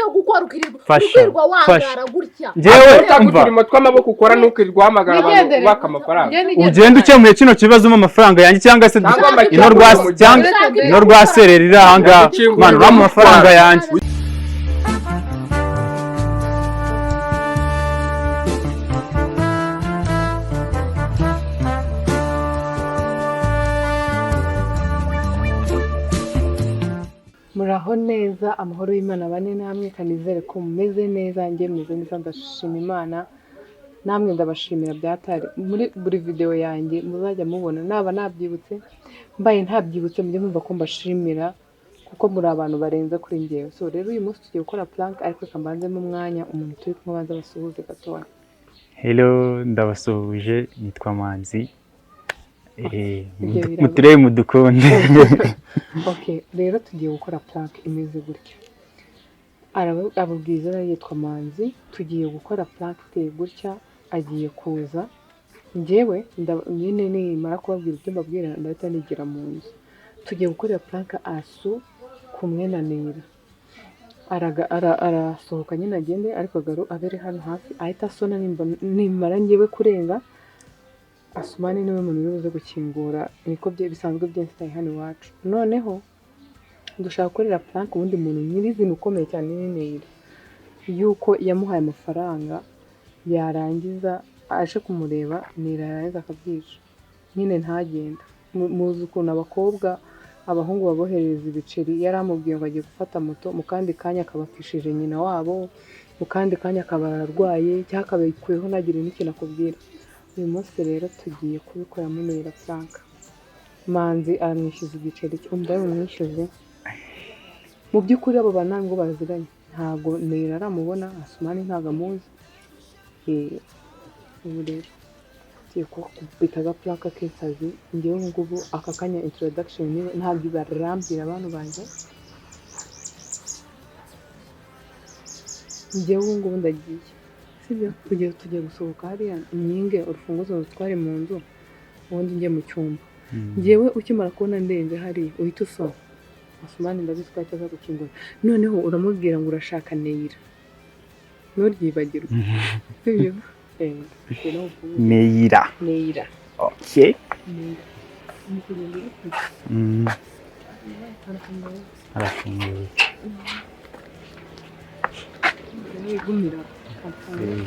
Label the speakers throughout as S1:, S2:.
S1: Icyo gukora ukirirwa
S2: Fasha,
S1: ukirirwa wangara
S2: fasha.
S1: gutya.
S2: Njyewe
S3: Utaka
S2: umva,
S3: uturimo tw'amaboko ukora, ntukirirwa uhamagara abantu
S4: Nigendere.
S3: ubaka amafaranga.
S4: Njye nigendere.
S2: Ugenda ukemuye kino kibazo mu amafaranga yanjye cyangwa se
S3: Cyangwa amakipe
S2: ino rwa
S3: mu
S2: cyangwa
S1: Ushaka
S2: ino rwa sereri iri ahangaha.
S3: Gukingura
S2: Mwana, urampa amafaranga yanjye.
S4: Muraho neza, amahoro y'Imana bane namwe, kanizere ko mumeze neza. Njye meze neza, ndashima Imana, namwe ndabashimira byatari. Muri buri video yanjye muzajya mubona, naba nabyibutse mbaye ntabyibutse, mujye mwumva ko mbashimira kuko muri abantu barenze kuri njyewe. So rero uyu munsi tugiye gukora prank, ariko reka mbanzemo umwanya umuntu turi kumwe abanza basuhuze gatoya.
S2: Hello, ndabasuhuje, nitwa Manzi.
S4: Ibyo biraba.
S2: Muturebe mudukunde.
S4: Okay, rero tugiye gukora prank imeze gutya. Ababwira izina, yitwa Manzi. Tugiye gukora prank iteye gutya: agiye kuza, njyewe nyine nimara kubabwira ibyo mbabwira ndahita nigira mu nzu. Tugiye gukorera prank Asu kumwe na Nera. Arasohoka nyine agende, ariko Garu abere hano hafi ahita asona. Nimara njyewe kurenga, Asumani niwe muntu uri buze gukingura, niko bisanzwe byensitaye hano iwacu. Noneho dushaka gukorera prank uwundi muntu nyirizina ukomeye cyane ni Nera, yuko yamuhaye amafaranga, yarangiza aje kumureba Nera, yarangiza akabyica nyine ntagenda. Muzi ukuntu abakobwa abahungu baboherereza ibiceri, yari amubwiye ngo agiye gufata moto, mu kandi kanya akabapfishije nyina wabo, mu kandi kanya akaba ararwaye cyangwa akaba yikuyeho ntagire n'ikintu akubwira. Uyu munsi rero tugiye kubikoramo Nera prank. Manzi aramwishyuza igiceri cye, umva bamwishyuze. Mu by'ukuri abo bantu ntabwo baziranye, ntabwo Nera aramubona, Asumani ntabwo amuzi. Ubu rero tugiye kubita agapuraka k'isazi. Njyewe ubu ngubu aka kanya introduction niwe ntabwo barambwira abantu banjye. Njyewe ubu ngubu ndagiye, sibyo? Tugiye gusohoka hariya, nyinge urufunguzo rutware mu nzu, ubundi njye mu cyumba. Njyewe ukimara kubona ndenze hariya uhita usoma Asumani, ndabizi ko ahita aza gukingura. Noneho uramubwira ngo urashaka Neyira, nturyibagirwe, sibyo? Rero ubu-
S2: Neyira.
S4: Neyira.
S2: Okay.
S4: Neyira. Ni kugenda uri kujya. Arafunguye.
S2: Arafunguye.
S4: Wigumira. Arafunguye.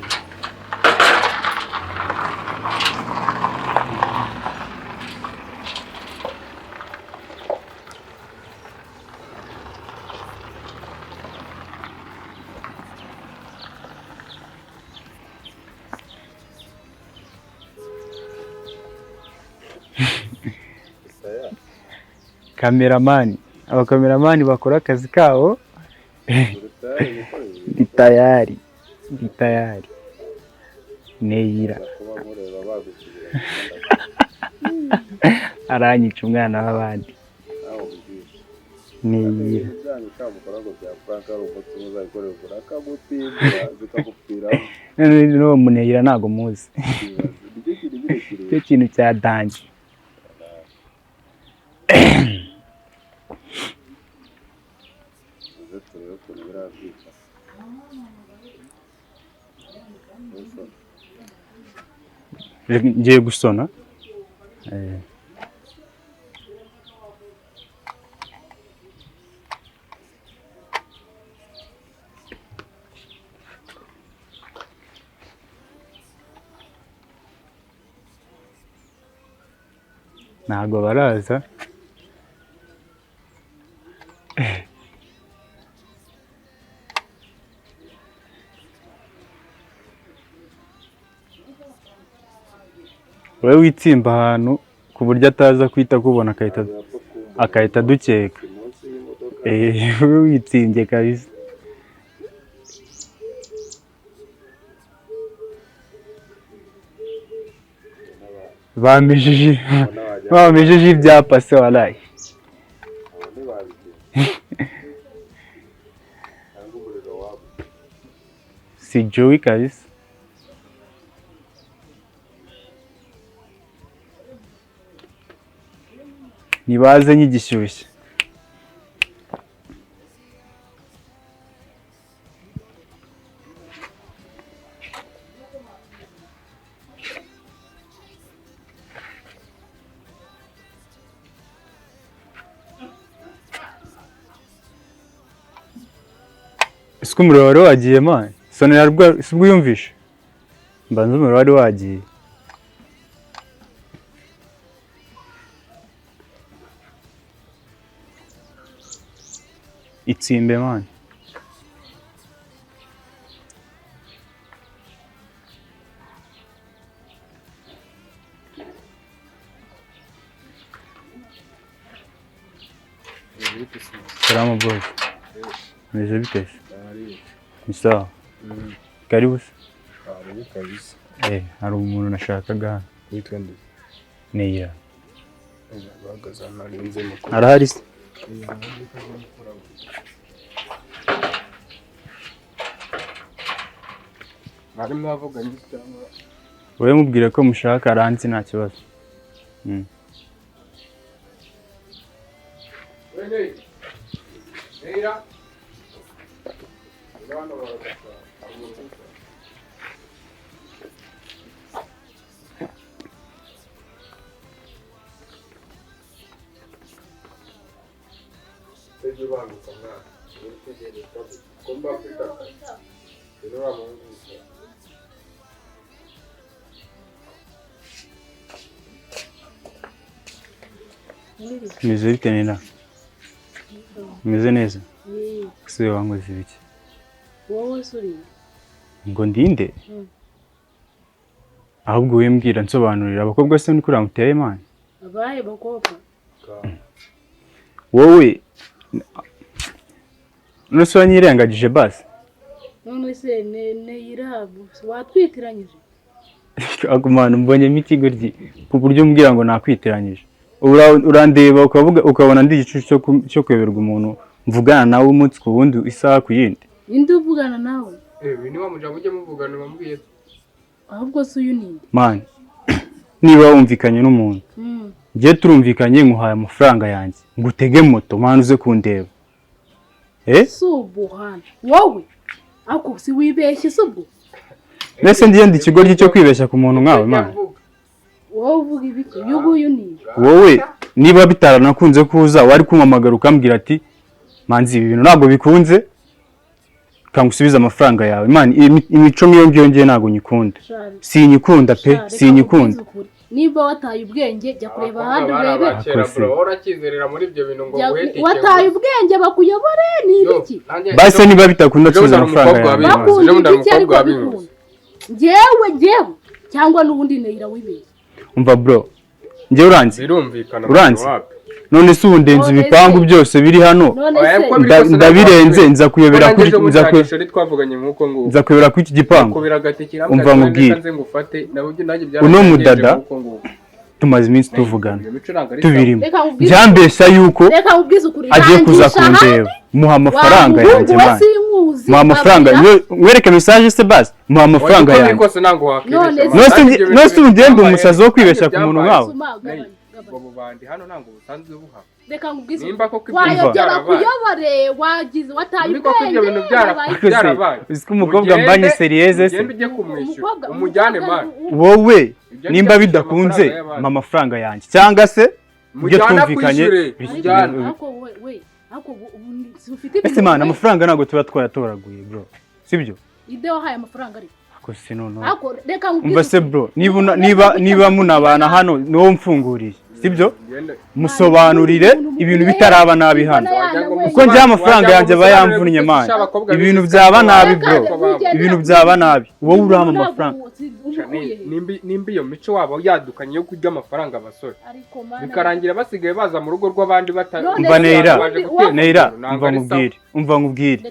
S2: Kameramani, abakameramani bakora akazi kabo. Ndi tayari, ndi tayari. Neyira aranyica umwana w'abandi. Neyira. None n'uwo muneyira ntabwo muzi, icyo kintu cya danger. Ngiye gusona. Ntabwo baraza. Wowe witsimba ahantu ku buryo ataza kwita akubona akahita adukeka. Wowe witsimbye kabisa. Bamijije ibyapa se waraye. Si Joey kabisa. Nibaze nyigishyushye. Ese umuriro wari wagiye, man? Sonera rwa si ubwo uyumvishe? Mbanza umuriro wari wagiye. Itsimbe, man. Salama boss. Meze bite se? Ni sawa. Karibu se.
S3: Karibu kabisa.
S2: Hari umuntu nashakaga hano.
S3: Witwa nde?
S2: Neya.
S3: Bahagaze hano arinze mukuru.
S2: Arahari se?
S3: Mwari mwavuganye cyangwa?
S2: Wowe mubwire ko mushaka, aranzi, nta kibazo.
S3: Wene. Neira. Hano baragashaka. Ujye ubanguka mwana, uri kugenda ugomba kwita rero wa muhungu wese.
S2: Meze bite, Nina? Meze neza? Ese wankoze ibiki?
S1: Wowe se uri?
S2: Ngo ndinde? Ahubwo wimbwira, nsobanurira, abakobwa se ni kuriya muteye, man?
S1: Abahe bakobwa?
S2: Wowe none se wanyirengagije basi?
S1: None se Neyira watwitiranyije?
S2: Agumana mbonyemo ikigoryi ku buryo umbwira ngo nakwitiranyije. Urandeba ukavuga ukabona ndi igicucu cyo kuyoberwa umuntu mvugana nawe umunsi ku wundi, isaha ku yindi.
S1: Ninde uvugana nawe?
S3: Uyu ni wa mujambo ujya muvugana wambwiye.
S1: Ahubwo se uyu ninde?
S2: Man, niba wumvikanye n'umuntu, njye turumvikanye, nkuhaye amafaranga yanjye ngutege moto, man, uze kundeba.
S1: Subuhana wowe, ako si wibeshye se ubwo?
S2: Mbese ndiye ndi ikigoryi cyo kwibeshya ku muntu nkawe, man?
S1: Wowe uvuga ibiki? Uyu nguyu ninde?
S2: Wowe niba bitaranakunze kuza, wari kumpamagara ukambwira ati: "Manzi, ibi bintu ntabwo bikunze, kangusubize amafaranga yawe." Man, imico nk'iyo ngiyo ngiye ntabwo nyikunda.
S1: Shari,
S2: Sinyikunda pe.
S1: Shari, reka
S2: Sinyikunda.
S1: nkubwize ukuri. Niba wataye ubwenge, jya kureba ahandi
S3: Abakobwa bari
S1: urebe.
S3: abakera
S2: Akose.
S3: bro, wowe uracyizerera muri ibyo bintu ngo nguhe itike?
S1: Wataye ubwenge, bakuyobore, ni ibiki?
S2: Basi niba bitakunda,
S3: Ejo
S2: nsubiza
S3: bundi hari
S2: amafaranga
S3: umukobwa
S2: yawe.
S3: wabivuze.
S1: Bakunda
S3: Ejo bundi hari
S1: ibiki ariko
S3: umukobwa wabivuze.
S1: bikunda njyewe cyangwa n'ubundi Neyira wibeshye?
S2: Umva bro, njye uranzi.
S3: Birumvikana.
S2: Uranzi?
S3: Wapi?
S2: None se ubu ndenze
S1: None
S2: ibipangu
S1: se-
S2: byose biri hano,
S1: None
S3: Oya,
S1: se
S3: uko biri kose
S2: ndabirenze,
S3: ntabwo
S2: nza kuyobera
S3: Nanjye
S2: kuri
S3: ejo bundi
S2: nza
S3: hari ishuri twavuganye nk'uko nguko.
S2: Nza kuyobera kuri iki gipangu?
S3: Kubira agatike.
S2: Umva nkubwire.
S3: Nze ngufate nabyo nanjye
S2: Uno
S3: byaragenje
S2: mudada
S3: nk'uko nguko.
S2: tumaze iminsi tuvugana,
S3: Iyo mico ntabwo ari sawa.
S2: tubirimo,
S1: Reka nkubwize,
S2: byambeshya yuko
S1: reka nkubwize ukuri.
S2: agiye kuza
S1: Rangisha ahandi.
S2: kundeba, muha amafaranga
S1: Wa muhungu
S2: yanjye,
S1: we,
S2: man.
S1: sinkuzi.
S2: Muha amafaranga.
S1: Babwira-
S2: Wereke message se basi, muha amafaranga
S3: Oya, uko biri
S2: yanjye.
S3: kose ntabwo wakwibeshya,
S1: None
S3: man.
S1: se-
S2: None se
S3: Nanjye ibyo
S2: none se
S3: bintu
S2: ubu ngende
S3: byambaye-
S2: umusazi wo kwibeshya
S3: nanjye
S2: ku muntu
S3: byambaye.
S2: nkawe?
S1: Suma, gabanya, gabanya.
S3: Ubwo bubandi hano ntabwo busanzwe buhaba.
S1: Reka nkubwize
S3: Nimba
S1: ukuri.
S3: koko ibyo bintu
S1: Wayobye,
S3: byarabaye.
S1: bakuyobore, wagize wataye
S3: Nimba koko ibyo
S1: ubwenge,
S3: bintu byara-
S1: wabaye-
S2: Ariko se,
S3: byarabaye.
S2: uzi ko umukobwa
S3: Ugende-
S2: mbanye sérieuse se?
S3: Ugende ujye kumwishyura
S1: Umukobwa-
S3: umujyane,
S1: umukobwa
S3: man.
S2: Wowe
S3: Ibyo
S2: nimba
S3: ni byo
S2: bidakunze,
S3: amafaranga y'abandi.
S2: mpa amafaranga yanjye cyangwa se ibyo
S3: Mujyane
S2: twumvikanye.
S3: akwishyure.
S1: Ariko
S3: Mujyane.
S1: ariko we ariko ubu si ufite
S2: Ese
S1: ibintu
S2: man,
S1: we?
S2: amafaranga ntabwo tuba twayatoraguye bro, sibyo?
S1: Ide wahaye amafaranga ariko?
S2: Ako se noneho.
S1: Ariko reka nkubwize
S2: Umva se
S1: ukuri.
S2: bro, niba munabana hano, niwo mfunguriye, sibyo?
S3: Ugende-
S2: Musobanurire ibintu bitaraba nabi hano, kuko njyewe amafaranga yanjye aba yamvunnye, man. Ibintu byaba nabi bro, ibintu byaba nabi, wowe urampa amafaranga.
S3: Nimba iyo mico waba yadukanye yo kurya amafaranga abasore, bikarangira basigaye baza mu rugo rw'abandi bata
S2: Umva Neira,
S3: baje gutera
S2: Neira,
S3: ntabwo
S2: umva
S3: ari sawa.
S2: nkubwire, umva nkubwire,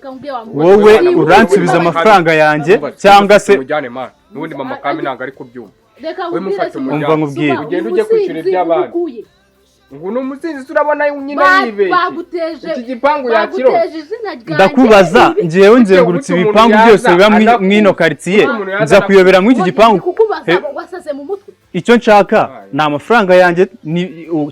S2: wowe uransubiza amafaranga yanjye cyangwa se
S3: Umujyane man, n'ubundi mama kami ntabwo ari kubyumva.
S1: Reka
S3: We mufate umujyane.
S2: Umva nkubwire.
S3: Ugende ujye kwishyura iby'abandi. Ngo ni umusinzi se? Urabona nyine yibeshye.
S1: Baguteje,
S3: Iki gipangu yakirose.
S1: baguteje izina ryanjye.
S2: Ndakubaza, njyewe nzengurutse
S3: Gute umuntu
S2: ibipangu
S3: yaza
S2: byose biba mw'ino karitsiye,
S3: Gute umuntu yaza
S2: nza kuyobera mw'iki gipangu?
S1: Kukubaza, wasaze mu mutwe?
S2: Icyo nshaka ni amafaranga yanjye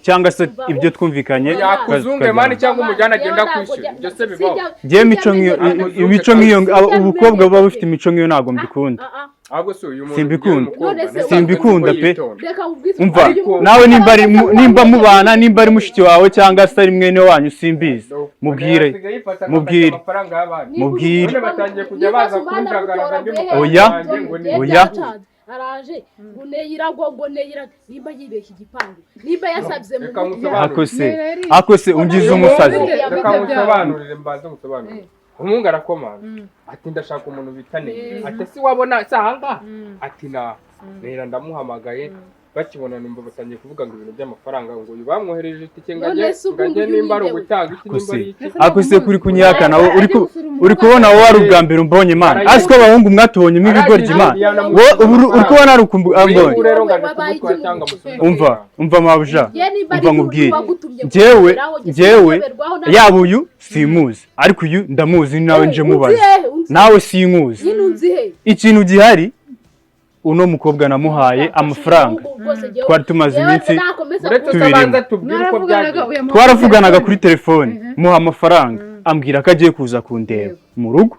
S2: cyangwa se ibyo twumvikanye
S3: Yakuzunge
S2: tukajyana.
S3: man, cyangwa umujyane agenda kwishyura, ibyo se bibaho?
S2: Njyewe imico nk'iyo, imico nk'iyo, ubukobwa buba bufite imico nk'iyo ntabwo mbikunda.
S3: Ahubwo si uyu muntu.
S2: Simbikunda.
S1: None se
S2: Simbikunda pe.
S1: Reka ubwize.
S2: Umva,
S1: Uyu
S2: nawe nimba ari nimba mubana, nimba ari mushiki wawe cyangwa se ari mwene wanyu, simbizi, mubwire, mubwire.
S3: Amafaranga y'abandi.
S2: Mubwire.
S3: None batangiye kujya baza kunjagaraza ndi mu
S2: Oya.
S3: kazi ngo ni
S2: Oya.
S1: Araje ngo neyira, ngo neyira, nimba yibeshye igipangu, nimba yasabye mu
S3: Reka ngusobanurire.
S2: Ako se ungize umusazi.
S3: Reka ngusobanurire, mbanze ngusobanurire. Umuhungu arakomanga ati: "Ndashaka umuntu bita Neyira." Ati: "Si wabona si ahangaha?" Ati: "Na Neyira ndamuhamagaye." Bakibona numva batangiye kuvuga ngo ibintu by'amafaranga, ngo uyu bamwohereje itike ngo ajye
S1: None se
S3: ngo
S1: ubundi
S3: ajye
S1: uyu
S3: nimba ari
S1: ni nde we?
S3: ugutanga iki,
S2: Ako
S3: nimba
S2: se
S3: ari iki.
S2: Ako se kuri kunyihakana, wowe uri kubona wowe ari ubwa mbere umbonye, man. Ariko abahungu mwatubonyemo ibigoryi, man. Wowe ubu uri kubona ari ukumbu
S3: Uyu
S2: ambonye.
S3: rero ngo aje
S1: Wabaye
S3: kumutwara
S1: iki
S3: cyangwa
S1: mu
S3: amusubize.
S2: Umva, umva mabuja.
S1: Ye nimba
S2: Umva
S1: ari
S2: nkubwire.
S1: uwagutumye
S2: Njyewe
S1: kugeraho, jye
S2: njyewe
S1: sinzoberwaho na-
S2: yaba uyu simuzi, ariko uyu ndamuzi, ni nawe nje mubaza.
S1: Unzi hehe? Unzi
S2: Nawe sinkuzi.
S1: nyine, unzi he?
S2: Ikintu gihari, uno mukobwa namuhaye amafaranga. Twari tumaze iminsi
S3: Uretse
S2: tubirimo.
S3: abanza tubwire uko
S4: Mwaravuganaga
S3: byagenze.
S4: uyu
S2: Twaravuganaga kuri telefone, muha amafaranga, ambwira ko agiye kuza kundeba mu rugo.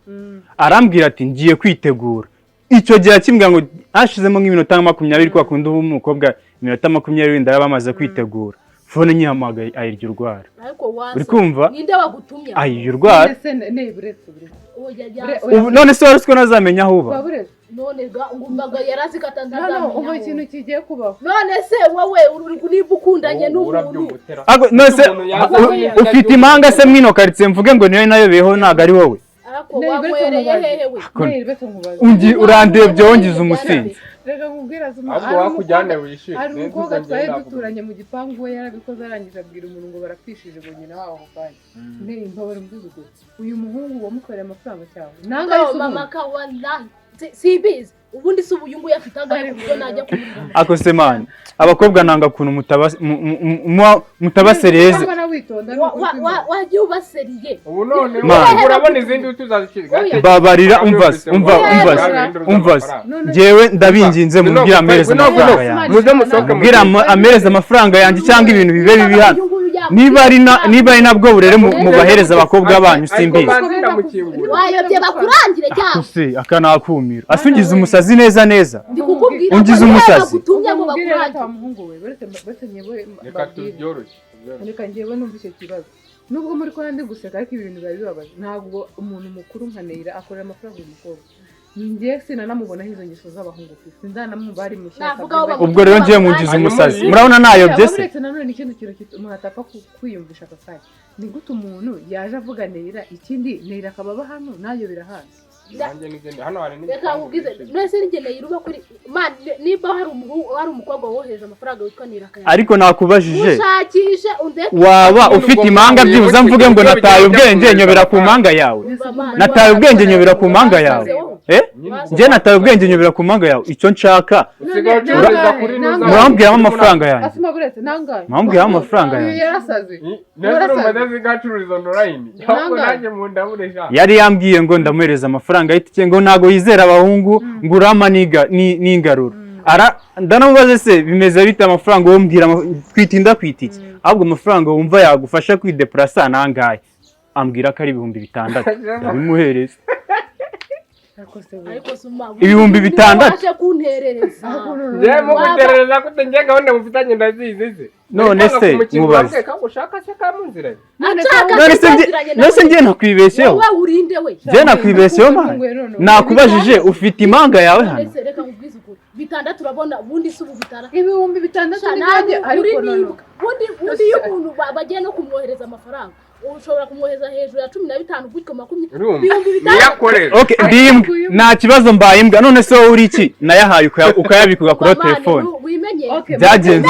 S2: Arambwira ati: "Ngiye kwitegura." Icyo gihe akimbwira ngo hashizemo nk'iminota nka 20, kwa kundi uba umukobwa iminota 20 wenda yaba amaze kwitegura, phone nyihamagaye ayirya urwara.
S1: Ariko wase
S2: Uri kumva?
S1: Ninde wagutumye?
S2: Ayirya urwara.
S4: Ese ne buretse, buretse.
S1: Oya,
S4: Ure-
S2: Ubu none se wari uzi ko ntazamenya aho uba?
S4: Ba buretse.
S1: None ga ngumvaga yarazi ko
S4: No, no,
S1: atazamenya.
S4: ubu ikintu kigiye kubaho.
S1: None se wowe uri niba ukundanye
S3: Wowe
S1: n'umuntu
S3: urabyumva utera.
S2: None se
S3: Umuntu yaza
S2: ufite impanga se mwino karitsiye mvuge ngo niyo nayobeyeho, ntabwo ari wowe?
S1: Ariko
S4: Ne, buretse
S1: wanywereye
S4: nkubaze.
S1: hehe we?
S4: Ne, buretse nkubaze.
S2: Ungi urandebye wongize umusinzi.
S4: Reka nkubwire, Azuma.
S3: Ahubwo
S4: Hari
S3: wakujyane
S4: umukobwa-
S3: wishyure.
S4: Hari
S3: Sinzi
S4: umukobwa
S3: uko njye
S4: twari
S3: navuga.
S4: duturanye mu gipangu, we yarabikoze, arangije abwira umuntu ngo barapfishije ngo nyina wabo ako kanya. Ne, mbabara mbwize ukuri, uyu muhungu wamukoreye amafaranga cyangwa nanga
S1: No,
S4: yise
S1: mama
S4: umuntu
S1: ka wallahi. Simbizi ubundi si ubu uyu nguyu afite angahe ku buryo najya kumugura?
S2: Ako se man, abakobwa nanga ukuntu mutabasereze.
S4: Niba witonda ni ukuri kw'Imana.
S1: Wagiye ubaseriye.
S3: Ubu none
S2: Man.
S3: ubu urabona izindi tuzazishyira.
S1: Oya.
S2: Babarira, umva se, umva, umva se, umva se. Njyewe ndabinginze, mubwire amereze amafaranga yanjye.
S3: Muze musohoke.
S2: Mubwire amereze amafaranga yanjye cyangwa ibintu bibe bibi hano. Niba ari nabwo burere mubahereza abakobwa banyu, simbizi.
S1: Wayobye, bakurangire cyangwa
S2: Se aka nakumiro asungiza umusazi neza neza.
S1: Ndi kukubwira
S2: Ungize
S1: ko niba
S2: umusazi.
S1: bagutumye ngo
S4: Umubwire rero
S1: bakurangire.
S4: wa muhungu we, buretse, buretse nyewe
S3: Reka
S4: mbabwire.
S3: tubyoroshye.
S4: Reka njyewe numva icyo kibazo, nubwo muri kubona ndi guseka, ariko ibi bintu biba bibabaje. Ntabwo umuntu mukuru nka Neyira akorera amafaranga uyu mukobwa. Njye sinanamubonaho izo ngeso z'abahungu pe, sinzanamwumva ari mushyashya.
S1: Navuga aho
S2: Ubwo rero ngiye mungiza umusazi, murabona nayobye se?
S4: Uretse nanone ikindi kintu umuntu atapfa kwiyumvisha aka kanya, ni gute umuntu yaje avuga Neyira, ikindi Neyira akaba aba hano nayo birahazi?
S3: Nanjye n'izindi hano hari
S1: Reka
S3: n'ibipangu
S1: nkubwize.
S3: byinshi.
S1: None njye Neyira uba kuri man, niba hari umuhungu, hari umukobwa wohereje amafaranga witwa Neyira akayabona.
S2: Ariko nakubajije.
S1: Ushakishe undeke.
S2: Waba ufite impanga byibuze mvuge ngo nataye ubwenge nyobera ku mpanga yawe? Nataye ubwenge nyobera ku mpanga yawe, eh? Njye nataye ubwenge nyobera ku mpanga yawe. Icyo nshaka,
S3: Usigaye ucururiza kuri nuza.
S2: Murambwiramo amafaranga yanjye.
S4: Asima, buretse, nangahe?
S2: Murambwiramo amafaranga
S4: Uyu
S2: yanjye.
S4: yarasaze.
S3: Neza urumva ntazigacururiza online, ahubwo nanjye mu ndabure sha.
S2: Yari yambwiye ngo ndamuhereza amafaranga y'itike, ngo ntago yizera abahungu, ngo urama n'ingarura. Ara ndanamubaze se bimeze bite amafaranga wowe mbwira twitinda ku itike, ahubwo amafaranga wumva yagufasha kwidepurasa nangahe? Ambwira ko ari 6000, ndabimuhereza.
S1: Ariko suma
S2: 6000.
S1: Waje kunterereza.
S3: Njyewe muguterereza gute? Njye gahunda mufitanye ndazizi ze.
S2: None se nkubaze.
S3: Ushaka se kamunziranye?
S1: Ashaka
S2: None se none se njye nakwibeshyeho?
S1: Wowe urinde we.
S2: Njye nakwibeshyeho, man? Nakubajije, ufite impanga yawe hano?
S1: None se reka nkubwize ukuri, 6000 urabona ubundi si ubu bitara
S4: 6000
S1: Sha,
S4: n'ibyanjye
S1: ntabwo uri
S4: ariko noneho
S1: nibuka ubundi iyo umuntu bagiye no kumwohereza amafaranga, ushobora kumwohereza hejuru ya 15 gutyo, 20.
S3: Urumva
S1: 6000.
S3: Niyakorera.
S2: Okay, ndi imbwa, nta kibazo, mbaye imbwa. None se wowe uri iki? Nayahaye ukayabika ugakuraho
S1: Mama,
S2: telefone.
S1: Wimenyere.
S4: Okay,
S2: Byagenze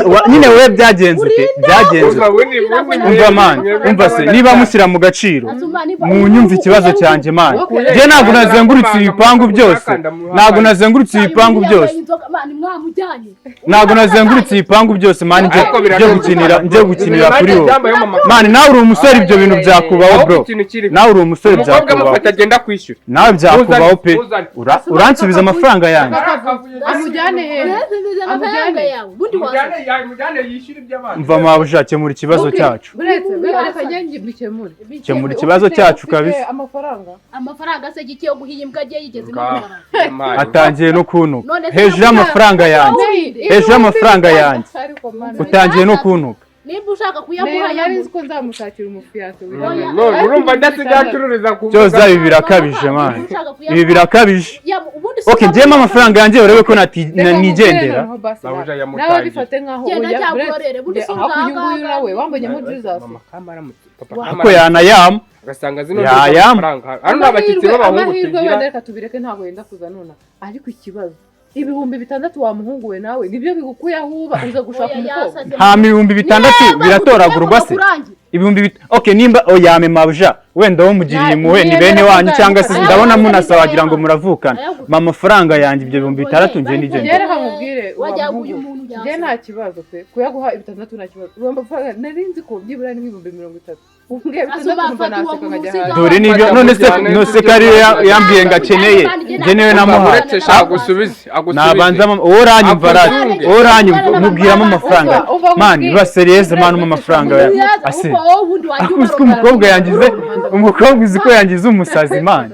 S4: umva,
S2: nyine wowe byagenze ute? Byagenze ute? Umva man, umva se, niba mushyira mu gaciro, munyumve ikibazo cyanjye, man. Njye ntabwo nazengurutse ibipangu byose, ntabwo nazengurutse ibipangu byose, ntabwo nazengurutse ibipangu byose, man. Njye gukinira kuri wowe, man. Nawe uri umusore, ibyo bintu byakubaho, bro. Nawe uri umusore,
S3: Umukobwa
S2: byakubaho.
S3: amufata agenda kwishyura.
S2: Nawe byakubaho pe.
S3: Muzane.
S2: Uransubiza amafaranga yanjye.
S4: Amujyane hehe?
S1: Subiza amafaranga
S4: Amujyane.
S1: yawe, ubundi wasaze.
S3: Mujyane yishyure iby'abandi.
S2: Mva mabuja, kemura ikibazo
S4: Okay,
S2: cyacu.
S4: Buretse reka njye mbikemure.
S2: Kemura ikibazo
S4: Ufite-
S2: cyacu
S4: ufite
S2: kabisa.
S4: Amafaranga.
S1: Amafaranga se giki yo guhiya imbwa agiye yigeze amafaranga?
S2: Atangiye no kuntuka
S1: None se
S2: hejuru y'amafaranga yanjye. Hejuru y'amafaranga yanjye.
S4: Ariko mana.
S2: Utangiye no kuntuka.
S1: Nimba ushaka kuyamuha,
S4: Nari
S1: yamuha.
S4: nzi ko nzamushakira umufiyanse.
S1: Oya.
S3: None urumva ndasigaye acururiza ku
S2: Byose
S3: mbuga.
S2: ibi birakabije man,
S1: Ushaka kuyamuha-
S2: ibi birakabije.
S1: Ubundi si
S2: Okay, njyemo amafaranga yanjye urebe ko nigendera.
S3: Babuja
S4: Nawe
S3: yamutangiye.
S4: bifate nkaho
S1: Genda
S4: oya,
S1: cyangwa
S4: buretse.
S1: uhorere, ubundi si
S4: Aho uyu nguyu
S1: ngaha.
S4: nawe wambonyemo Jesus.
S3: Mama Kamara papa
S2: Ariko
S3: Kamara
S2: yanayama.
S3: agasanga zino
S2: Ya,
S3: nzu
S2: ya.
S3: amafaranga hano ni abashyitsi b'abahungu
S4: Amahirwe
S3: tugira.
S4: wenda reka tubireke, ntabwo yenda kuza nona, ariko ikibazo 6000 wa muhungu we nawe nibyo bigukuye aho uba uza gushaka
S1: Oya,
S4: umukobwa.
S1: yasaze.
S2: Hama 6000
S1: Niba
S2: biratoragurwa se?
S1: kurangira.
S2: Okay, nimba oyame mabuja, wenda wo mugiriye impuhwe, ni bene wanyu cyangwa se ndabona munasa wagira ngo muravukana, mpa amafaranga yanjye ibyo 6000 ngiye
S4: Njye
S2: nigendera.
S4: reka nkubwire wa
S1: Wajya
S4: muhungu
S1: uyu
S4: we.
S1: muntu
S4: Njye
S1: yasaze.
S4: nta kibazo pe, kuyaguha 6000 nta kibazo. Uwo mafaranga nari nzi ko byibura ni nk'30,000, umbwiye
S1: Asuba
S4: 6000 numva
S1: afata uwo
S4: naseka nkajya
S1: muntu
S4: hanze.
S2: Dore nibyo none se, none ko ariyo yambwiye ngo akeneye, njye niwe namuhaye.
S3: Uretse sha agusubize, agusubize.
S2: Nabanza wowe uranyumva rati, wowe uranyumva, mubwiramo amafaranga.
S4: Uva
S2: Man,
S4: nkubwire.
S2: biba serious man, umpa amafaranga ya
S1: Yaza,
S2: ase.
S1: uko wowe ubundi wajya
S2: Ariko uzi ko
S1: ubarogora.
S2: umukobwa yangize, umukobwa uzi ko yangize umusazi man.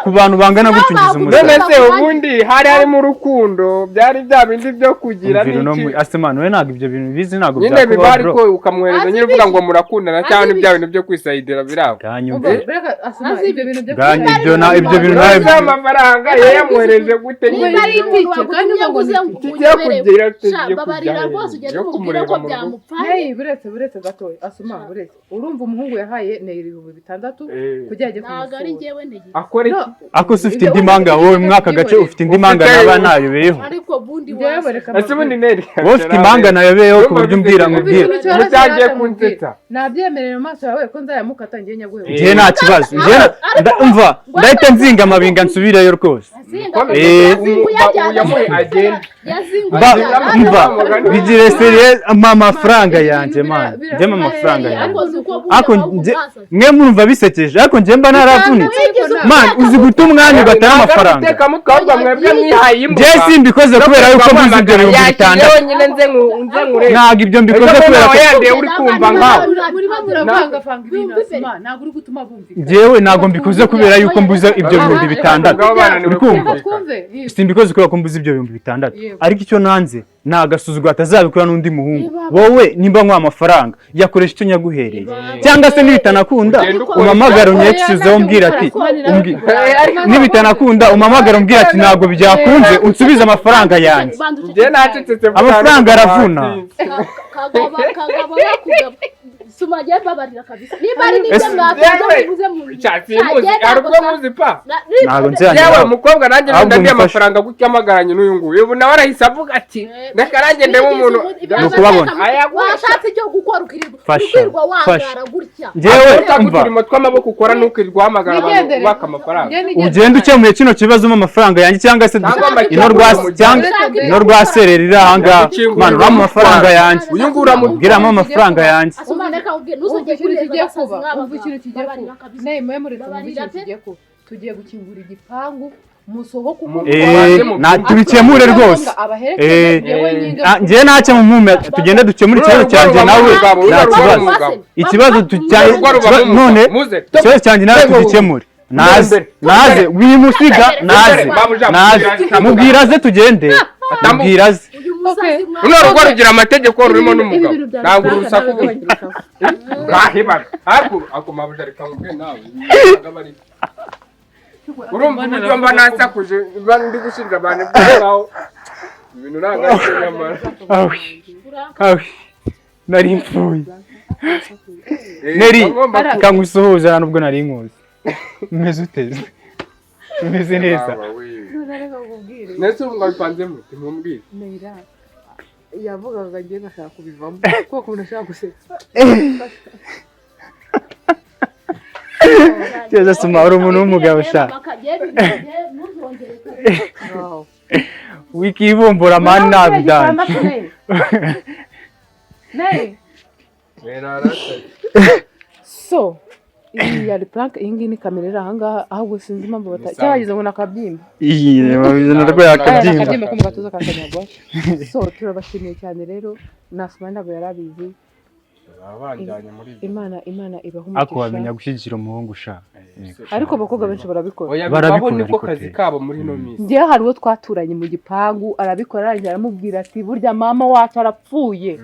S2: Ku bantu bangana gutyo ungize umusazi.
S3: None se ubundi hari harimo urukundo, byari bya bindi byo kugira
S2: Umvira uno
S3: n'iki?
S2: Ase man, we ntabwo ibyo bintu bizi, ntabwo
S3: Nyine biba
S2: byakubaho
S3: ariko
S2: bro.
S3: ukamwohereza nyine uvuga ngo murakundana cyangwa ni bya bintu byo kwisayidira biri aho.
S2: Bwanyumve.
S4: Umva, reka asoma ibyo bintu byo
S2: Bwanyu
S4: kwisayidira.
S2: ibyo na ibyo bintu nawe.
S3: None se amafaranga yayamwohereje gute
S1: Niba
S3: nyine?
S1: ari umuntu
S4: Kandi
S1: wagutumye
S4: uvuga ngo
S1: ngo uze
S4: ni
S3: Tujye
S1: unyeberewe.
S3: kugera,
S1: Sha,
S3: tugiye
S1: babarira
S3: kujya
S1: rwose ugende
S3: yo
S1: umubwire
S3: kumureba
S1: ko
S3: mu rugo.
S1: byamupfanye.
S4: Hey, buretse buretse gatoya asoma buretse, urumva umuhungu yahaye Neyiri 6000 kugira ajye
S1: Ntabwo ari
S4: kumusura.
S1: njyewe ntegeka.
S3: Akora
S4: No,
S3: iki?
S2: Ako se ufite indi manga wowe mwaka gace, ufite indi manga naba nayobeyeho?
S1: Ariko bundi
S4: Njyewe
S1: wasaze.
S4: reka
S3: Ese ubundi Neri
S2: Wowe ufite impanga nayobeyeho ku buryo umbwira
S4: Umva
S2: nkubwira?
S4: ikintu cyoroshye
S3: Mutangiye
S4: rata nkubwire.
S3: kunsetsa.
S4: Nabyemerera mu maso yawe ko nzayamukata ngiye nyaguhe.
S2: Njye nta kibazo, njye umva ndahita nzinga amabinga nsubireyo rwose.
S1: Azinga, azinga uyajyana.
S3: Uyamuhe agende.
S1: Yazinga
S2: Ba-
S1: uyajyana.
S2: Umva bigire seriye, mpa amafaranga
S4: Ibintu
S2: yanjye man, njye mpa amafaranga yanjye.
S1: Ariko uzi ko bundi
S2: Ariko
S1: ahubwo mwasaze.
S2: mwe murumva bisekeje, ariko njye mba naravunitse man. Uzi guta umwanya ugatara amafaranga?
S3: Umutekamutwe ahubwo mwebwe mwihaye imbuga.
S2: Njye simbikoze kubera yuko mbuze ibyo 6000.
S3: Nyine nze nze nkurebe.
S2: Ntabwo ibyo mbikoze kubera ko
S3: yandiye uri kumva nkawe.
S4: Murimo muravangavanga ibintu Asuma, ntabwo uri gutuma bumvikana.
S2: Njyewe ntabwo mbikoze kubera yuko mbuze ibyo 6000.
S3: Ubwo
S2: Uri kumva?
S4: Reka twumve. Yego.
S2: Simbikoze kubera ko mbuze ibyo 6000.
S4: Yego.
S2: Ariko icyo nanze ni agasuzuguro, atazabikora n'undi muhungu. Wowe nimba nkwa amafaranga, yakoresha icyo nyaguhereye, cyangwa se nibitanakunda
S3: Ugenda ukora.
S2: umpamagare unyekisizeho umbwira ati nibitanakunda umpamagare umbwira ati ntabwo byakunze, unsubize amafaranga yanjye.
S1: Banza uceceke.
S3: Njye nacecetse.
S2: Amafaranga aravuna.
S1: Kagaba kagaba bakugaba suma, jye babarira kabisa niba ari n'ibyo
S2: Ese-
S1: mwakoze mubuze mu
S3: Simuzi, hari ubwo muzi pa?
S2: Ntabwo nziranye
S3: Yewe
S2: nawe.
S3: mukobwa, nanjye
S2: Ahubwo
S3: ndandiye
S2: umufashe.
S3: amafaranga gutya amagaranye n'uyu nguyu, ubu nawe arahise avuga ati reka nanjye ndebe umuntu.
S2: Ni ukubabona.
S1: Washatse icyo gukora ukirirwa
S2: Fasha,
S1: ukirirwa
S2: fasha.
S1: wangara gutya.
S2: Njyewe
S3: Utaka
S2: umva
S3: uturimo tw'amaboko ukora, ntukirirwa uhamagara abantu
S4: Nigendere.
S3: ubaka amafaranga.
S4: Njye nigendere.
S2: Ugenda ukemuye kino kibazo umpe amafaranga yanjye, cyangwa se
S3: Cyangwa amakipe
S2: ino rwasi cyangwa ino rwaserera iri ahangaha man, urampa amafaranga yanjye.
S3: Uyu nguyu uramutwara.
S2: Ubwiramo amafaranga yanjye.
S1: Asuma, reka ubwire
S4: Umva
S1: ntuzongere
S4: ikintu
S1: kureza
S4: kigiye
S1: abasazi
S4: kuba,
S1: nk'aba
S4: umva ikintu kigiye
S1: babarira
S4: kuba.
S1: kabisa.
S4: Nawe mwe muretse, umva
S1: Babarira
S4: ikintu
S1: pe.
S4: kigiye kuba, tugiye gukingura igipangu musohoke uko
S2: Na tubikemure rwose.
S4: Abaherekeze yewe nyinga.
S2: Ah, njyewe ntacyo mumume, tugende dukemure ikibazo cyanjye nawe, nta kibazo. Ikibazo none ikibazo cyanjye nawe tugikemure, naze naze wimusiga, naze naze mubwira aze tugende, mubwira aze.
S1: Uyu musazi mwa
S3: Runo rugo rugira amategeko, rurimo n'umugabo,
S4: Ibi bintu bya
S3: ntabwo
S4: Frank
S3: urusaku
S4: nawe gabanya.
S3: bwahebana. Ariko ako mabuja, reka nkubwire nawe, urumva uburyo mba nasakuje, mba ndi gushinja abantu ibyaho, ibintu ntabwo ari byo nyamara.
S2: Awi awi, nari mpfuye Neri.
S3: Bagomba
S2: Kangusuhuza nta nubwo nari nkuzi. Umeze uteze? Umeze neza?
S3: Baba we.
S4: Reka nkubwire.
S3: Nese ubu mwabipanzemo ntimumbwire?
S4: Neira yavugaga ngiye ngashaka kubivamo kuko ukuntu ashaka gusetsa.
S2: Cyeza suma, uri umuntu w'umugabo sha.
S4: Wow.
S2: Wikibumbura man, nabidanje.
S4: Nay. So, Iyi yari prank, iyi ngiyi ni kamera iri ahangaha, ahubwo sinzi impamvu bata
S3: Ni sound.
S4: cyabagize ngo ni akabyimba.
S2: Iyi narwaye
S4: Aya ni
S2: akabyimba.
S4: Akabyimba ko mu gatuza ka Kanyarwanda. So turabashimiye cyane rero, Nasumani ntabwo yari abizi.
S3: Baba banjyanye muri ibyo.
S4: Imana ibaha
S2: Ariko wamenya
S4: umugisha.
S2: gushyigikira umuhungu sha.
S4: Ariko abakobwa benshi barabikora.
S3: Oya,
S2: Barabikora
S3: bibaho, niko
S2: ariko
S3: kazi
S2: pe.
S3: kabo muri ino minsi.
S4: Njyewe hari uwo twaturanye mu gipangu arabikora, arangira aramubwira ati: "Burya mama wacu arapfuye."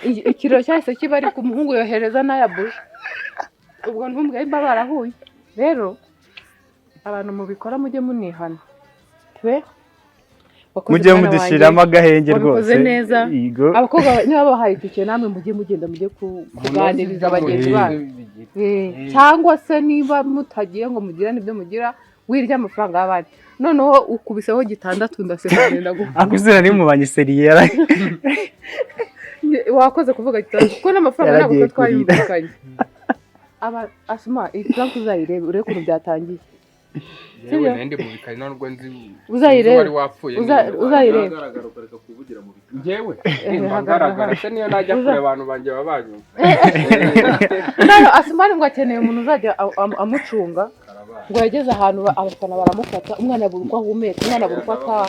S4: Ikiriro cyahise kiba, ariko umuhungu yohereza n'aya buja. Ubwo ntumbwe nimba barahuye. Rero abantu mubikora mujye munihana pe. Wakoze,
S2: Mujye
S4: mwana
S2: mudushyiramo
S4: wanjye.
S2: agahenge
S4: Wabikoze
S2: rwose.
S4: neza.
S2: Yego.
S4: Abakobwa niba babahaye itike, namwe mujye mugenda mujye kuganiriza bagenzi banyu. Cyangwa se niba mutagiye ngo mugirane ibyo mugira, wirya amafaranga y'abandi, noneho ukubiseho gitandatu, ndaseka ngenda guha.
S2: Ariko izina ni mu banyiseriye yara
S4: Wakoze kuvuga gitandatu kuko n'amafaranga ntabwo
S2: Yaragiye
S4: tuba twayumvikanye. Aba Asuma, iyi prank uzayirebe, urebe ukuntu byatangiye.
S3: Yewe,
S4: Sibyo?
S3: nari ndi mu bikari, ntabwo nzi
S4: Uzayirebe.
S3: wari wapfuye.
S4: Uzayirebe.
S5: Ahagaragara ukareka kuvugira mu bikari.
S3: Njyewe
S4: Eh,
S3: nimba
S4: hagarara.
S3: ngaragara se, niyo najya kure abantu banjye baba banyumva.
S4: None Asumani ngo akeneye umuntu uzajya amucunga, ngo yageze ahantu abafana baramufata, umwana abura uko ahumeka, umwana abura uko ataha.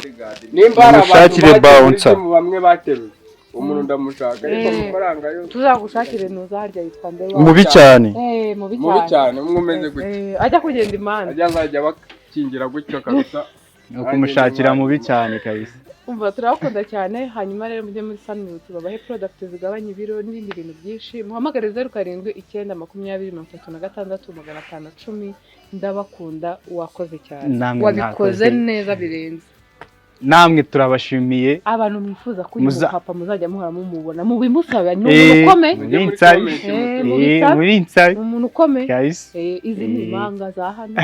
S3: Nimba hari abantu
S2: Mushakire
S3: bagiye muri
S2: bouncer.
S3: gym bamwe bateruye umuntu, ndamushaka, ariko
S4: Eh.
S3: amafaranga yo
S4: Tuzagushakire ntuzarya yitwa nde wa?
S2: Mubi cyane.
S4: Eh, mubi
S3: Mubi
S4: cyane.
S3: cyane, umwe umeze gutya.
S4: Eh, ajya kugenda imana.
S3: Ajya azajya bakingira gutyo kabisa.
S2: Ni ukumushakira mubi cyane kabisa.
S4: Umva, turabakunda cyane. Hanyuma rero mujye muri Sunmilk babahe product zigabanya ibiro n'ibindi bintu byinshi. Muhamagare 079236510. Ndabakunda, wakoze cyane.
S2: Namwe
S4: Wabikoze
S2: mwakoze.
S4: neza birenze.
S2: Namwe turabashimiye.
S4: Abantu mwifuza ko uyu mupapa muzajya muhora mumubona, mubimusabe, ni umuntu ukomeye.
S3: Mujye muri
S2: Insabi.
S3: comment.
S4: Mubisabe.
S2: Muri insabi
S4: Ni umuntu ukomeye.
S2: kabisa.
S4: Izi ni
S2: Eh.
S4: impanga za hano.